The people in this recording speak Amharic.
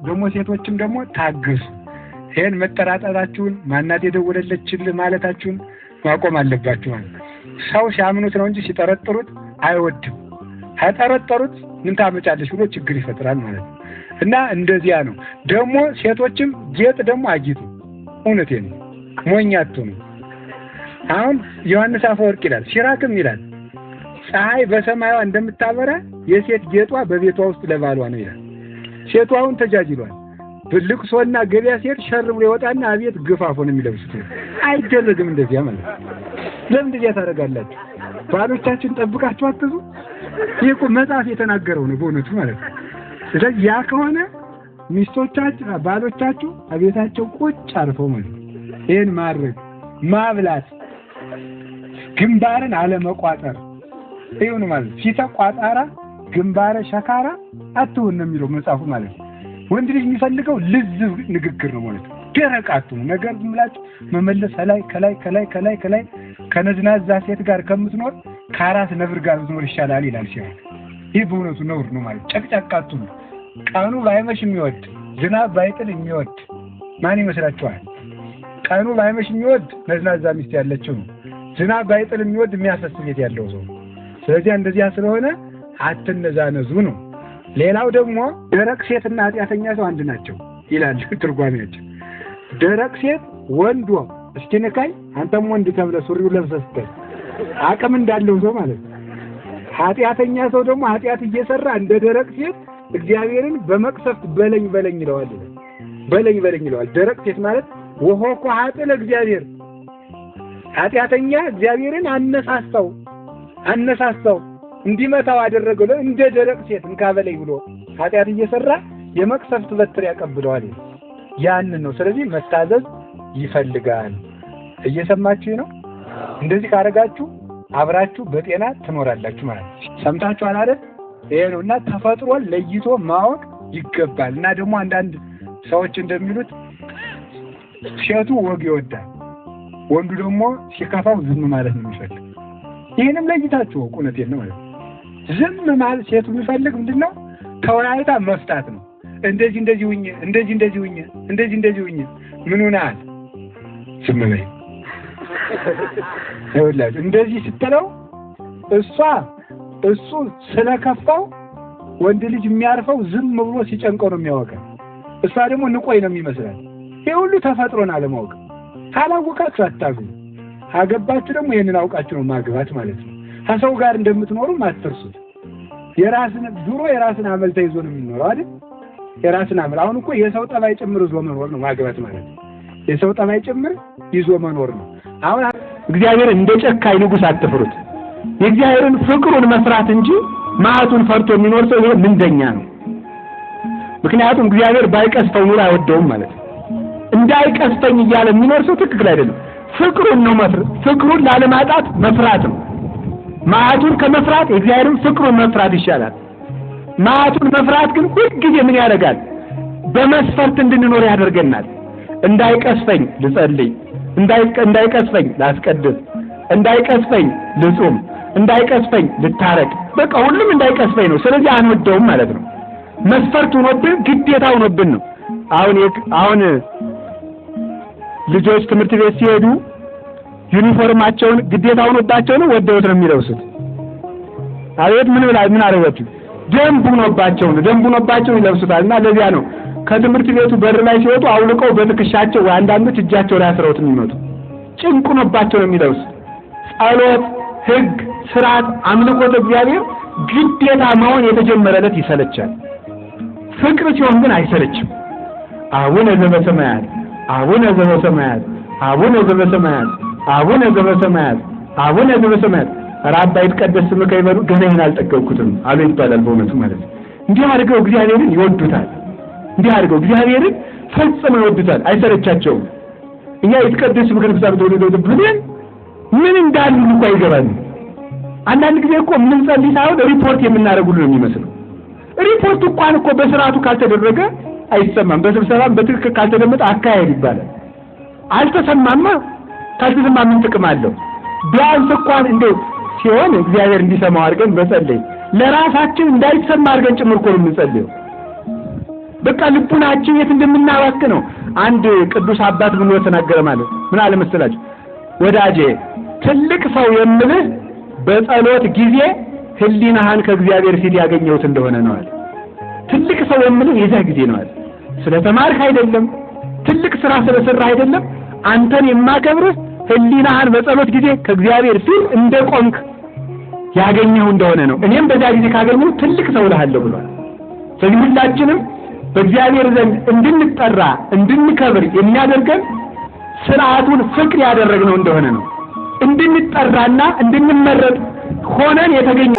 ደግሞ ሴቶችም ደግሞ ታገሱ። ይሄን መጠራጠራችሁን ማናት የደወለለችልህ ማለታችሁን ማቆም አለባችሁ ማለት ነው። ሰው ሲያምኑት ነው እንጂ ሲጠረጥሩት አይወድም። ከጠረጠሩት ምን ታመጫለሽ ብሎ ችግር ይፈጥራል ማለት ነው። እና እንደዚያ ነው። ደግሞ ሴቶችም ጌጥ ደግሞ አጊጡ። እውነቴን ነው። ሞኝ አትሁኑ። አሁን ዮሐንስ አፈወርቅ ይላል፣ ሲራክም ይላል፣ ፀሐይ በሰማይዋ እንደምታበራ የሴት ጌጧ በቤቷ ውስጥ ለባሏ ነው ይላል። ሴቷ አሁን ተጃጅሏል። ልቅሶና ገበያ ሲሄድ ሸር ብሎ ይወጣና አቤት ግፋፎ ነው የሚለብሱት። አይደረግም እንደዚያ ማለት ነው። ለምን እንደዚያ ታደርጋላችሁ? ባሎቻችሁን ጠብቃችሁ አትዙ። ይሄ እኮ መጽሐፍ የተናገረው ነው በእውነቱ ማለት ነው። ስለዚህ ያ ከሆነ ሚስቶቻችሁ ባሎቻችሁ አቤታቸው ቁጭ አርፈው ማለት ነው። ይሄን ማድረግ ማብላት፣ ግንባርን አለመቋጠር ይሁን ማለት ነው። ፊተ ቋጣራ ግንባረ ሸካራ አትሁን ነው የሚለው መጽሐፉ ማለት ነው። ወንድ ልጅ የሚፈልገው ልዝብ ንግግር ነው ማለት ነው። ደረቅ አትሁኑ። ነገር ዝም ብላችሁ መመለስ ከላይ ከላይ ከላይ ከላይ ከላይ ከነዝናዛ ሴት ጋር ከምትኖር ከአራስ ነብር ጋር ብትኖር ይሻላል ይላል ሲራክ። ይህ በእውነቱ ነውር ነው ማለት ጨቅጫቃ አትሁኑ። ቀኑ ባይመሽ የሚወድ ዝናብ ባይጥል የሚወድ ማን ይመስላችኋል? ቀኑ ባይመሽ የሚወድ ነዝናዛ ሚስት ያለችው ነው። ዝናብ ባይጥል የሚወድ የሚያፈስ ቤት ያለው ሰው ነው። ስለዚህ እንደዚያ ስለሆነ አትነዛነዙ ነው። ሌላው ደግሞ ደረቅ ሴትና ኃጢአተኛ ሰው አንድ ናቸው ይላል ትርጓሜያቸው። ደረቅ ሴት ወንዶ እስኪ ንካኝ አንተም ወንድ ተብለህ ሱሪውን ለብሰህ ስትል አቅም እንዳለው ሰው ማለት ነው። ኃጢአተኛ ሰው ደግሞ ኃጢአት እየሰራ እንደ ደረቅ ሴት እግዚአብሔርን በመቅሰፍት በለኝ በለኝ ይለዋል ይላል። በለኝ በለኝ ይለዋል። ደረቅ ሴት ማለት ወሆኮ ኃጥእ ለእግዚአብሔር፣ ኃጢአተኛ እግዚአብሔርን አነሳሳው አነሳሳው እንዲመታው አደረገው። እንደ ደረቅ ሴት እንካ በለኝ ብሎ ኃጢአት እየሰራ የመቅሰፍት በትር ያቀብለዋል። ያንን ነው። ስለዚህ መታዘዝ ይፈልጋል። እየሰማችሁ ነው? እንደዚህ ካደረጋችሁ አብራችሁ በጤና ትኖራላችሁ ማለት ነው። ሰምታችኋል አይደል? ይሄ ነው። እና ተፈጥሮን ለይቶ ማወቅ ይገባል። እና ደግሞ አንዳንድ ሰዎች እንደሚሉት ሴቱ ወግ ይወዳል፣ ወንዱ ደግሞ ሲከፋው ዝም ማለት ነው የሚፈልግ። ይሄንም ለይታችሁ እወቁ። እውነቴን ነው ማለት ነው። ዝም ማለት ሴቱ የሚፈልግ ምንድነው? ተወያይታ መፍታት ነው። እንደዚህ እንደዚህ ሁኜ እንደዚህ እንደዚህ ሁኜ እንደዚህ እንደዚህ ሁኜ ምን ሆነሃል? ዝም በይ። ይኸውላችሁ እንደዚህ ስትለው እሷ እሱ ስለከፋው ወንድ ልጅ የሚያርፈው ዝም ብሎ ሲጨንቀው ነው የሚያወቀው። እሷ ደግሞ ንቆይ ነው የሚመስላት። ይሄ ሁሉ ተፈጥሮን አለማወቅ። ካላወቃችሁ አታግቡ። አገባችሁ ደግሞ ይሄንን አውቃችሁ ነው ማግባት ማለት ነው። ከሰው ጋር እንደምትኖሩ አትርሱት። የራስን ድሮ የራስን አመል ተይዞ ነው የሚኖረው አይደል? የራስን አመል። አሁን እኮ የሰው ጠባይ ጭምር ይዞ መኖር ነው ማግባት ማለት ነው። የሰው ጠባይ ጭምር ይዞ መኖር ነው። አሁን እግዚአብሔር እንደ ጨካኝ ንጉሥ አትፍሩት። የእግዚአብሔርን ፍቅሩን መፍራት እንጂ መዓቱን ፈርቶ የሚኖር ሰው ይሄ ምንደኛ ነው። ምክንያቱም እግዚአብሔር ባይቀስፈው ኑሮ አይወደውም ማለት ነው። እንዳይቀስፈኝ እያለ የሚኖር ሰው ትክክል አይደለም። ፍቅሩን ነው መፍራት፣ ፍቅሩን ላለማጣት መፍራት ነው። መዓቱን ከመፍራት የእግዚአብሔርን ፍቅሩን መፍራት ይሻላል። መዓቱን መፍራት ግን ሁልጊዜ ምን ያደርጋል? በመስፈርት እንድንኖር ያደርገናል። እንዳይቀስፈኝ ልጸልይ፣ እንዳይቀስፈኝ ላስቀድስ፣ እንዳይቀስፈኝ ልጹም፣ እንዳይቀስፈኝ ልታረቅ። በቃ ሁሉም እንዳይቀስፈኝ ነው። ስለዚህ አንወደውም ማለት ነው። መስፈርት ሆኖብን ግዴታ ሆኖብን ነው። አሁን ልጆች ትምህርት ቤት ሲሄዱ ዩኒፎርማቸውን ግዴታ ሆኖባቸው ነው ወደውት ነው የሚለብሱት? አቤት ምን ብላ ምን አደረጋችሁ? ደንብ ሆኖባቸው ነው። ደንብ ሆኖባቸው ይለብሱታል። እና ለዚያ ነው ከትምህርት ቤቱ በር ላይ ሲወጡ አውልቀው በትከሻቸው ወይ አንዳንዶች እጃቸው ላይ አስረውት የሚመጡ። ጭንቅ ሆኖባቸው ነው የሚለብሱት። ጸሎት፣ ሕግ፣ ስርዓት፣ አምልኮተ እግዚአብሔር ግዴታ መሆን የተጀመረለት ይሰለቻል። ፍቅር ሲሆን ግን አይሰለችም። አቡነ ዘበሰማያት አቡነ ዘበሰማያት አቡነ ዘበሰማያት አቡነ ዘበሰማያት አቡነ ዘበሰማያት ኧረ አባ ይትቀደስ ስምከ ይበሉ ገና ይሄን አልጠገብኩትም አሉ ይባላል። በእውነቱ ማለት ነው። እንዲህ አድርገው እግዚአብሔርን ይወዱታል። እንዲህ አድርገው እግዚአብሔርን ፈጽመው ይወዱታል፣ አይሰለቻቸውም። እኛ ይትቀደስ ስምከ ብለን ምን እንዳሉ እንኳን አይገባንም። አንዳንድ ጊዜ እኮ የምንጸልይ ሳይሆን ሪፖርት የምናደርግ ሁሉ ነው የሚመስለው። ሪፖርት እንኳን እኮ በስርዓቱ ካልተደረገ አይሰማም። በስብሰባም በትክክል ካልተደመጠ አካሄድ ይባላል። አልተሰማማ ካልተሰማ ምን ጥቅም አለው? ቢያንስ እንኳን እንደው ሲሆን እግዚአብሔር እንዲሰማው አድርገን መጸለይ ለራሳችን እንዳይሰማ አድርገን ጭምር እኮ ነው የምንጸልየው። በቃ ልቡናችን የት እንደምናባክ ነው። አንድ ቅዱስ አባት ብሎ ተናገረ ማለት ምን አለ መሰላችሁ? ወዳጄ ትልቅ ሰው የምልህ በጸሎት ጊዜ ህሊናህን ከእግዚአብሔር ፊት ያገኘሁት እንደሆነ ነው አለ። ትልቅ ሰው የምልህ የዛ ጊዜ ነው አለ። ስለተማርክ አይደለም፣ ትልቅ ስራ ስለሰራህ አይደለም። አንተን የማከብርህ ህሊናህን በጸሎት ጊዜ ከእግዚአብሔር ፊት እንደቆምክ ያገኘው እንደሆነ ነው። እኔም በዛ ጊዜ ካገኘሁ ትልቅ ሰው እልሃለሁ ብሏል። ስለዚህ ሁላችንም በእግዚአብሔር ዘንድ እንድንጠራ እንድንከብር የሚያደርገን ስርዓቱን ፍቅር ያደረግነው እንደሆነ ነው። እንድንጠራና እንድንመረጥ ሆነን የተገኘ